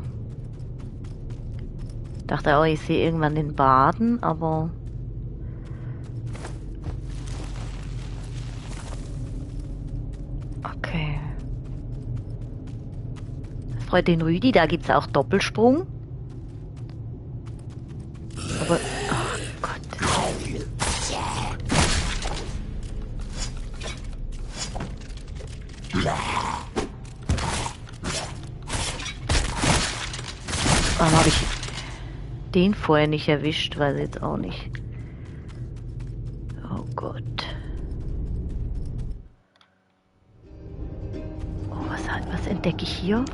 Dachte auch, ich sehe irgendwann den Baden, aber... Okay. Das freut den Rüdi, da gibt's auch Doppelsprung. Aber... Oh Gott. Warum habe ich den vorher nicht erwischt? Weiß ich jetzt auch nicht. Oh Gott. Oh, was entdecke ich hier?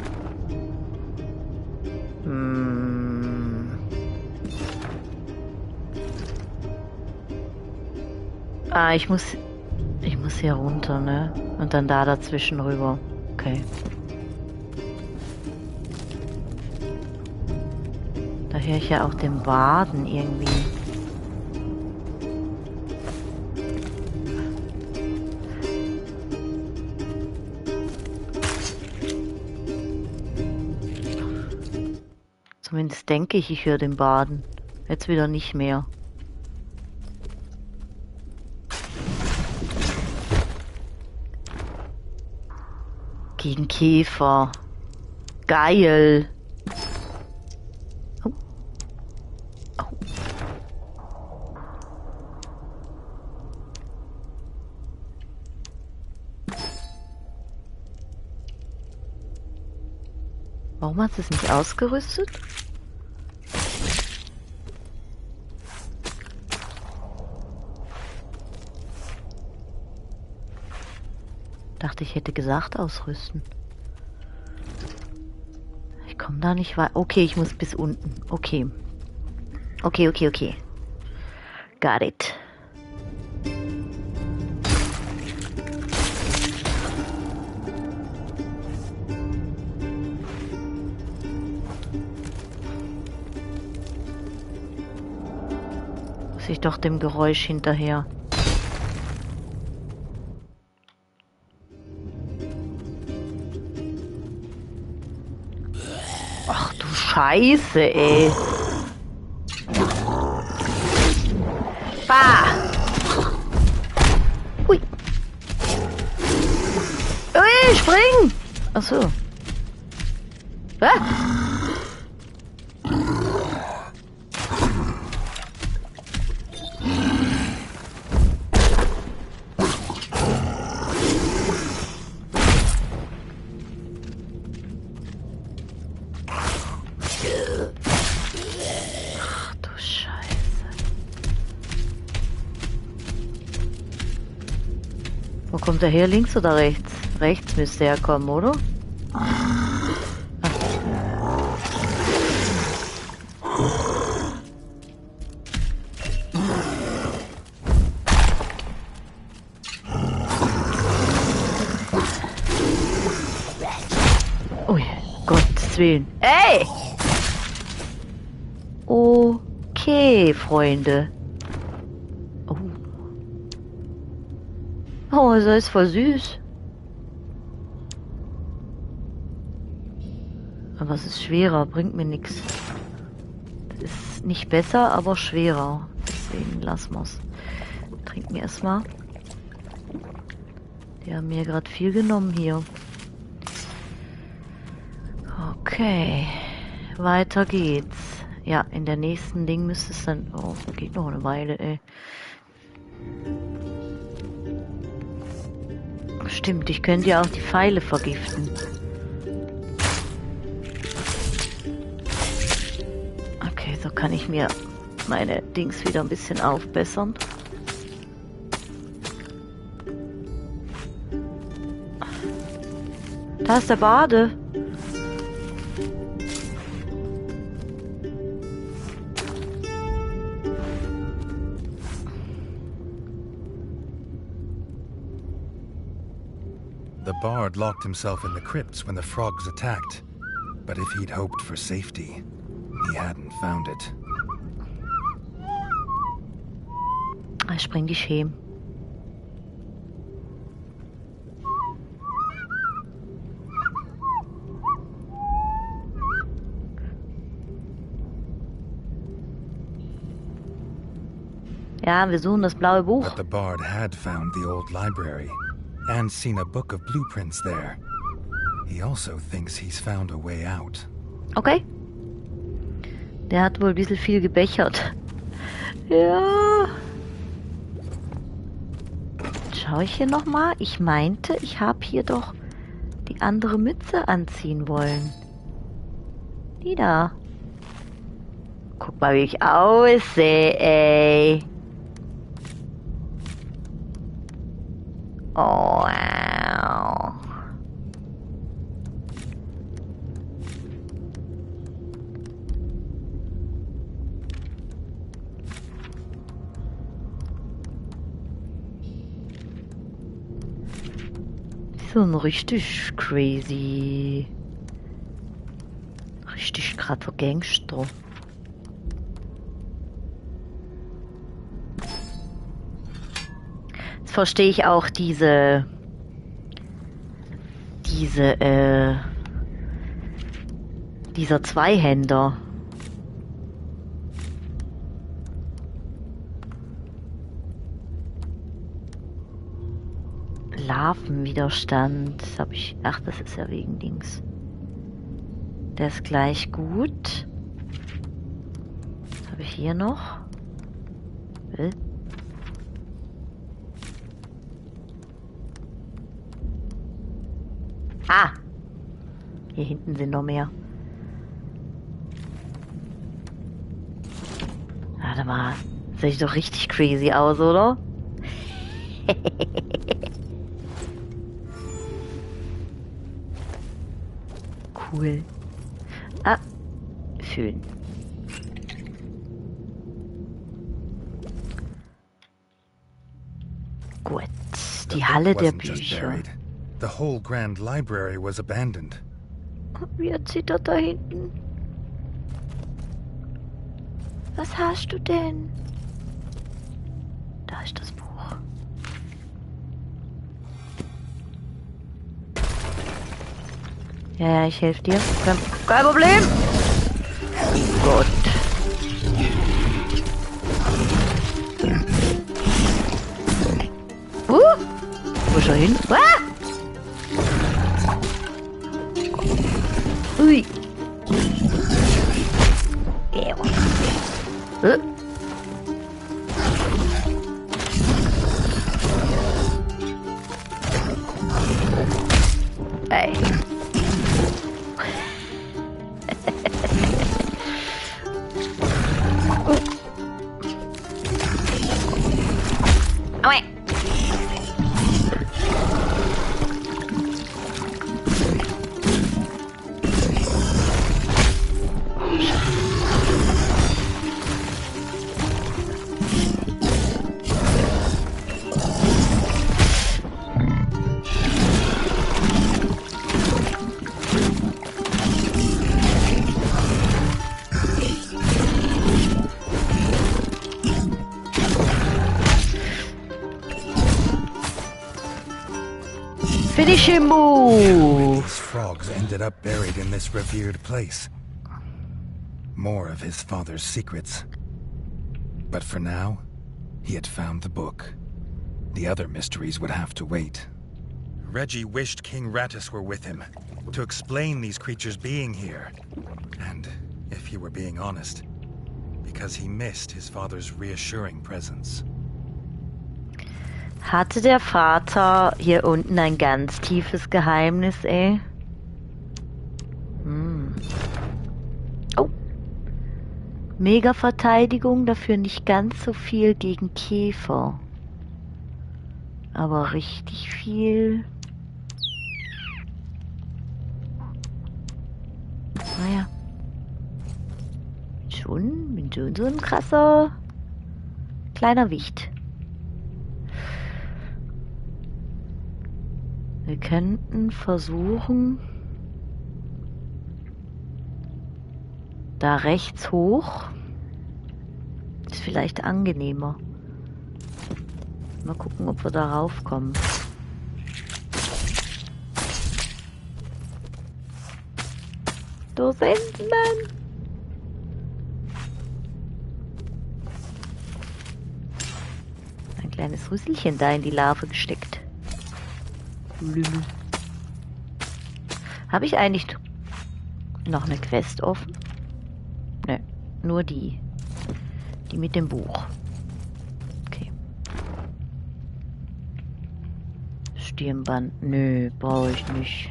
Ah, ich muss hier runter, ne? Und dann da dazwischen rüber. Okay. Da höre ich ja auch den Baden irgendwie. Zumindest denke ich, ich höre den Baden. Jetzt wieder nicht mehr. Gegen Käfer. Geil. Oh. Oh. Warum hat es nicht ausgerüstet? Dachte, ich hätte gesagt ausrüsten. Ich komme da nicht weiter. Okay, ich muss bis unten. Okay. Okay. Got it. Muss ich doch dem Geräusch hinterher. Ach du Scheiße, ey. Bah! Ui. Ui, spring! Ach so. Ah. Wo kommt er her? Links oder rechts? Rechts müsste er kommen, oder? Ui, Gottes Willen. Ey! Okay, Freunde. Oh. Oh, das ist voll süß. Aber es ist schwerer, bringt mir nichts. Ist nicht besser, aber schwerer. Deswegen lassen wir's. Trink mir erstmal. Die haben mir gerade viel genommen hier. Okay. Weiter geht's. Ja, in der nächsten Ding müsste es dann... Oh, geht noch eine Weile, ey. Stimmt, ich könnte ja auch die Pfeile vergiften. Okay, so kann ich mir meine Dings wieder ein bisschen aufbessern. Da ist der Bade. The bard locked himself in the crypts when the frogs attacked. But if he'd hoped for safety, he hadn't found it. Ich spring die Schem. Ja, wir suchen das blaue Buch. But the bard had found the old library and seen a book of blueprints there. He also thinks he's found a way out. Okay. Der hat wohl ein bisschen viel gebechert. Ja. Schau ich hier nochmal? Ich meinte, ich habe hier doch die andere Mütze anziehen wollen. Die da. Guck mal, wie ich aussehe, ey. Oh, wow. So ein richtig crazy. Richtig krasser Gangster. Jetzt verstehe ich auch dieser Zweihänder. Larvenwiderstand. Das habe ich. Ach, das ist ja wegen Dings. Der ist gleich gut. Was habe ich hier noch? Ah! Hier hinten sind noch mehr. Warte mal. Das sieht doch richtig crazy aus, oder? Cool. Ah, schön. Gut, die Halle der Bücher. The whole grand library was abandoned. Wie zittert da hinten? Was hast du denn? Da ist das Buch. Ja, ich helfe dir. Kein Problem. Gut. Wo ist er hin? Ah! Ui. Ey. Finishing move! These frogs ended up buried in this revered place. More of his father's secrets. But for now, he had found the book. The other mysteries would have to wait. Reggie wished King Rattus were with him, to explain these creatures being here. And, if he were being honest, because he missed his father's reassuring presence. Hatte der Vater hier unten ein ganz tiefes Geheimnis, ey? Oh. Mega-Verteidigung, dafür nicht ganz so viel gegen Käfer. Aber richtig viel. Naja. Bin schon so ein krasser kleiner Wicht. Wir könnten versuchen, da rechts hoch. Ist vielleicht angenehmer. Mal gucken, ob wir da raufkommen. Da sind man. Ein kleines Rüsselchen da in die Larve gesteckt. Habe ich eigentlich noch eine Quest offen? Ne, nur die. Die mit dem Buch. Okay. Stirnband. Nö, brauche ich nicht.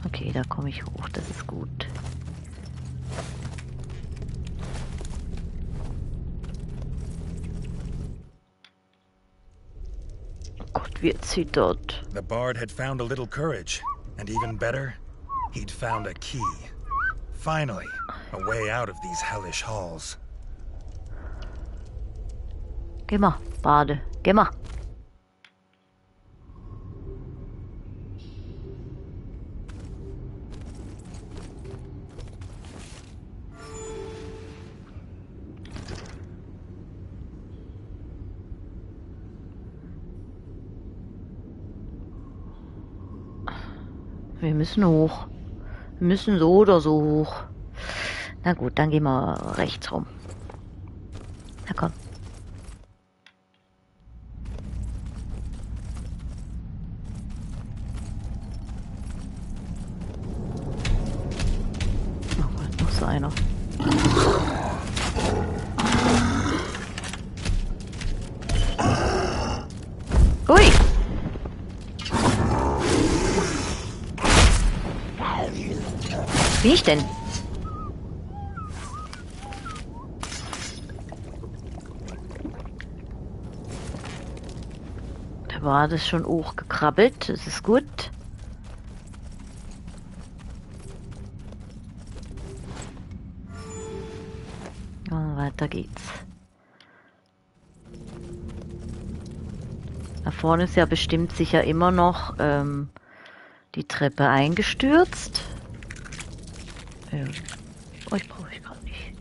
Okay, da komme ich hoch. Das ist gut. Wie er zittert. The bard had found a little courage, and even better, he'd found a key. Finally, a way out of these hellish halls. Geh mal, Bade, geh mal. Wir müssen hoch. Wir müssen so oder so hoch. Na gut, dann gehen wir rechts rum. Na komm. Oh, noch so einer. Ui! Wie ich denn? Da war das schon hochgekrabbelt. Das ist gut. Und weiter geht's. Da vorne ist ja bestimmt sicher immer noch die Treppe eingestürzt. Euch brauche ich gerade nicht.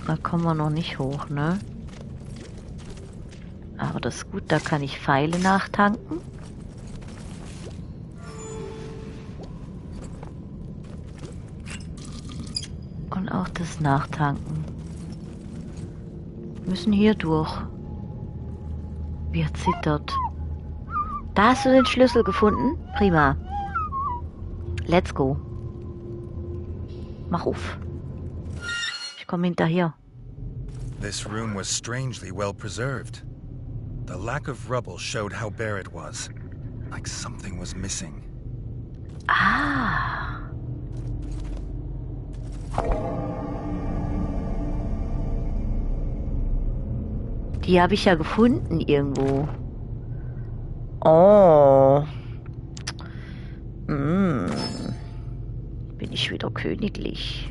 Da kommen wir noch nicht hoch, ne? Aber das ist gut, da kann ich Pfeile nachtanken. Und auch das Nachtanken. Wir müssen hier durch. Wie er zittert. Da hast du den Schlüssel gefunden? Prima. Let's go. Mach auf. Ich komme hinterher. This room was strangely well preserved. The lack of rubble showed how bare it was. Like something was missing. Ah. Die habe ich ja gefunden irgendwo. Oh. Bin ich wieder königlich.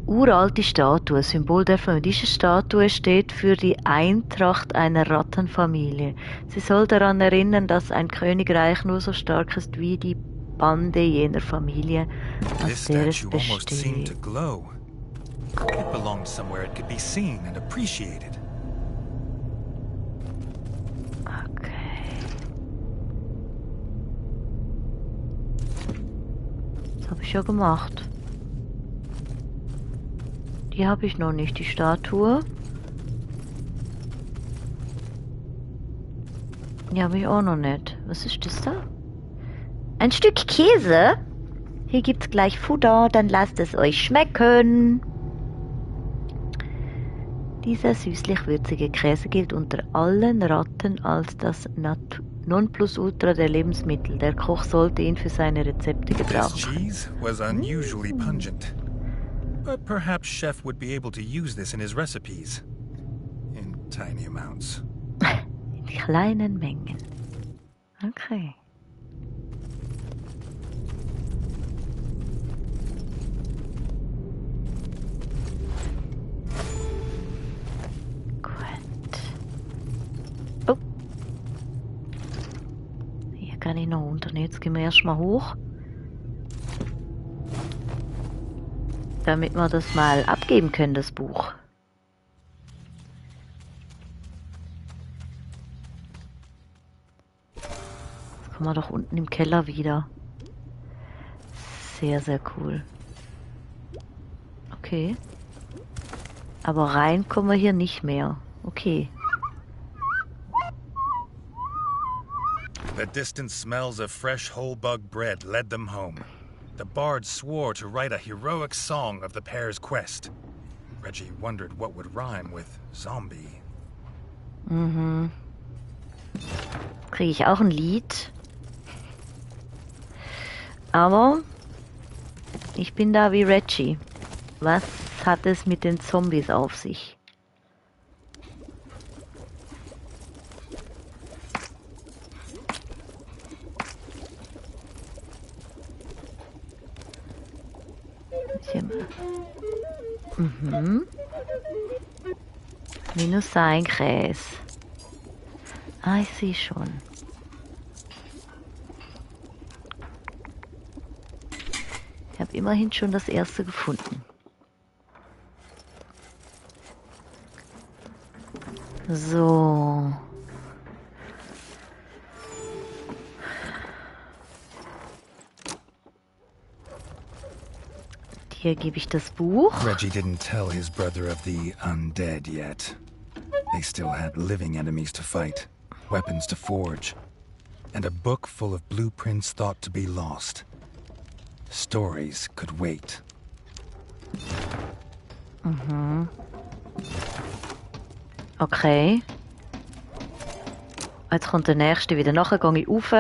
Uralte Statue, Symbol der Familie. Diese Statue steht für die Eintracht einer Rattenfamilie. Sie soll daran erinnern, dass ein Königreich nur so stark ist wie die Bande jener Familie, aus This der es statue almost seemed to besteht. glow. It belonged somewhere it could be seen and appreciated. Okay. Das habe ich ja gemacht. Die habe ich noch nicht, die Statue. Die habe ich auch noch nicht. Was ist das da? Ein Stück Käse? Hier gibt's gleich Futter, dann lasst es euch schmecken. Dieser süßlich-würzige Käse gilt unter allen Ratten als das Nonplusultra der Lebensmittel. Der Koch sollte ihn für seine Rezepte This gebrauchen. cheese was unusually pungent. But perhaps Chef would be able to use this in his recipes. In tiny amounts. In kleinen Mengen. Okay. Gut. Oh. Hier kann ich noch runter. Jetzt gehen wir erstmal hoch. Damit wir das mal abgeben können, das Buch. Das kommen wir doch unten im Keller wieder. Sehr, sehr cool. Okay. Aber rein kommen wir hier nicht mehr. Okay. The distant smells of fresh whole bug bread led them home. The bard swore to write a heroic song of the pair's quest. Reggie wondered what would rhyme with zombie. Mhm. Kriege ich auch ein Lied. Aber ich bin da wie Reggie. Was hat es mit den Zombies auf sich? Mhm. Minus ein Käse. Ah, ich sehe schon. Ich habe immerhin schon das erste gefunden. So. Hier gebe ich das Buch. Reggie didn't tell his brother of the undead yet. They still had living enemies to fight, weapons to forge, and a book full of blueprints thought to be lost. Stories could wait. Mhm. Okay. Jetzt kommt der nächste wieder. Nachher gehe ich rauf,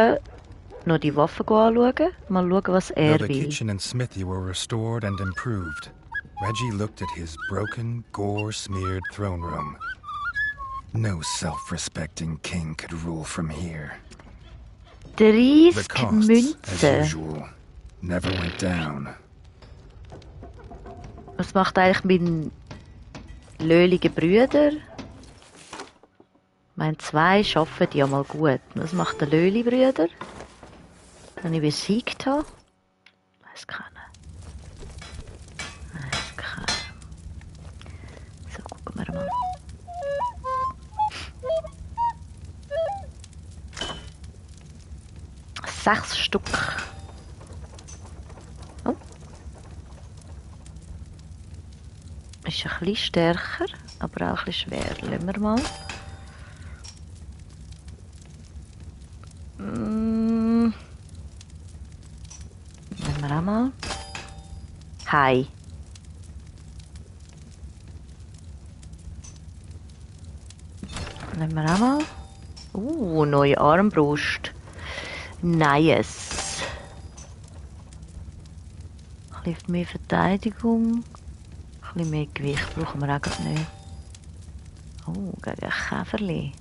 noch die Waffen anschauen. Mal schauen, was Though er the will. kitchen and smithy were restored and improved, Reggie looked at his broken, gore-smeared throne room. No self-respecting king could rule from here. 30 The costs, as Münzen. usual, never went down. Was macht eigentlich mein löhliger Brüder? Ich meine, 2 schaffen ja mal gut. Was macht der Löhli-Brüder? Wenn ich besiegt habe? Weiß keiner. Weiß keiner. So, gucken wir mal. Sechs Stück. Oh. Ist ein bisschen stärker, aber auch ein bisschen schwer. Lassen wir mal. Nehmen wir auch mal. Hi. Nehmen wir auch mal. Neue Armbrust. Nice. Ein bisschen mehr Verteidigung. Ein bisschen mehr Gewicht brauchen wir auch grad nicht. Oh, gegen ein Käferli.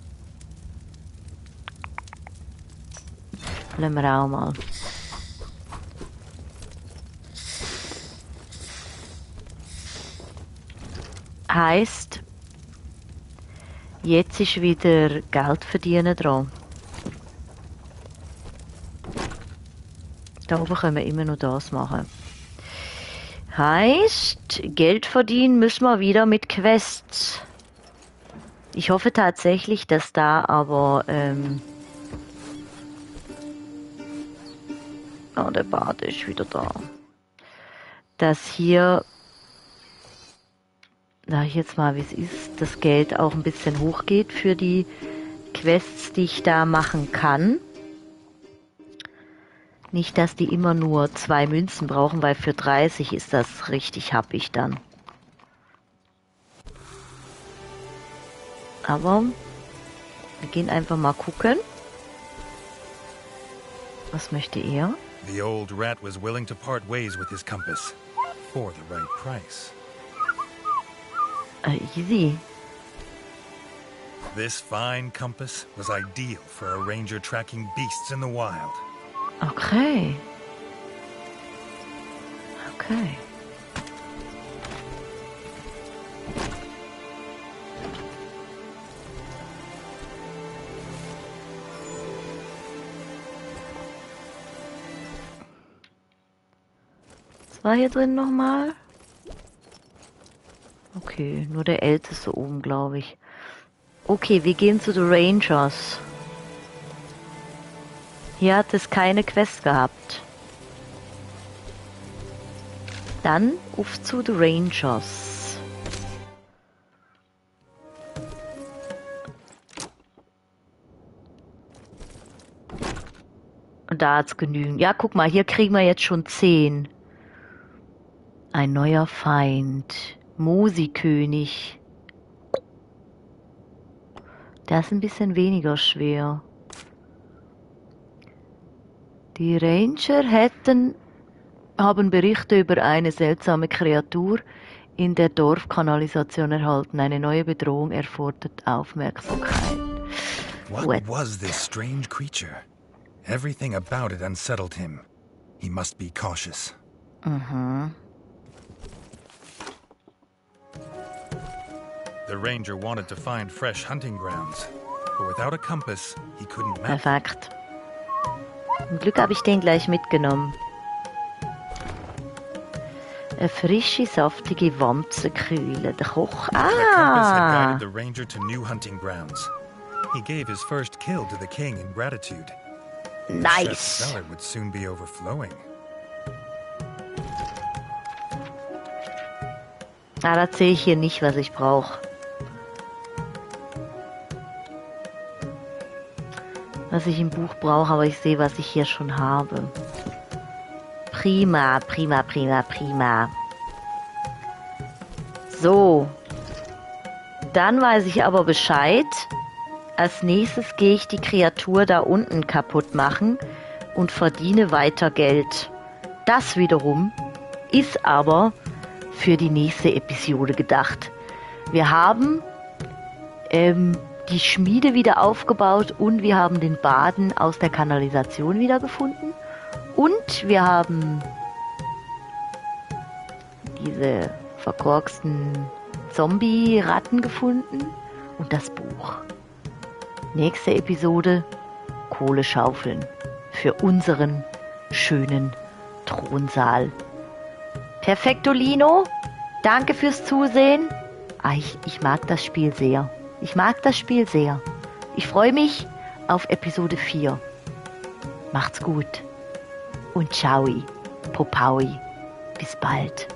Lassen wir auch mal. Heisst, jetzt ist wieder Geld verdienen dran. Da oben können wir immer nur das machen. Heißt, Geld verdienen müssen wir wieder mit Quests. Ich hoffe tatsächlich, dass da aber... Oh, der Bart ist wieder da. Dass hier... Sag ich jetzt mal, wie es ist, das Geld auch ein bisschen hochgeht für die Quests, die ich da machen kann. Nicht, dass die immer nur 2 Münzen brauchen, weil für 30 ist das richtig happig dann. Aber wir gehen einfach mal gucken. Was möchte er? The old rat was willing to part ways with his compass for the right price. Easy. This fine compass was ideal for a ranger tracking beasts in the wild. Okay. Okay. Was war hier drin nochmal? Okay, nur der Älteste oben, glaube ich. Okay, wir gehen zu den Rangers. Hier hat es keine Quest gehabt. Dann auf zu den Rangers. Und da hat's genügend. Ja, guck mal, hier kriegen wir jetzt schon 10. Ein neuer Feind. Mosi-König. Der ist ein bisschen weniger schwer. Die Ranger haben Berichte über eine seltsame Kreatur in der Dorfkanalisation erhalten. Eine neue Bedrohung erfordert Aufmerksamkeit. What was this strange creature? Everything about it unsettled him. He must be cautious. The ranger wanted to find fresh hunting grounds, but without a compass, he couldn't map. Perfekt. Zum Glück habe ich den gleich mitgenommen. Eine frische, saftige Wamsenkeule. Der Koch. The compass had guided the ranger to new hunting grounds. He gave his first kill to the king in gratitude. The chef's Nice. cellar would soon be overflowing. Da sehe ich hier nicht, was ich brauche. Was ich im Buch brauche, aber ich sehe, was ich hier schon habe. Prima, prima, prima, prima. So. Dann weiß ich aber Bescheid. Als nächstes gehe ich die Kreatur da unten kaputt machen und verdiene weiter Geld. Das wiederum ist aber für die nächste Episode gedacht. Wir haben die Schmiede wieder aufgebaut und wir haben den Baden aus der Kanalisation wiedergefunden und wir haben diese verkorksten Zombie-Ratten gefunden und das Buch. Nächste Episode: Kohle schaufeln für unseren schönen Thronsaal. Perfektolino, danke fürs Zusehen. Ich mag das Spiel sehr. Ich mag das Spiel sehr. Ich freue mich auf Episode 4. Macht's gut. Und ciao. Popaui. Bis bald.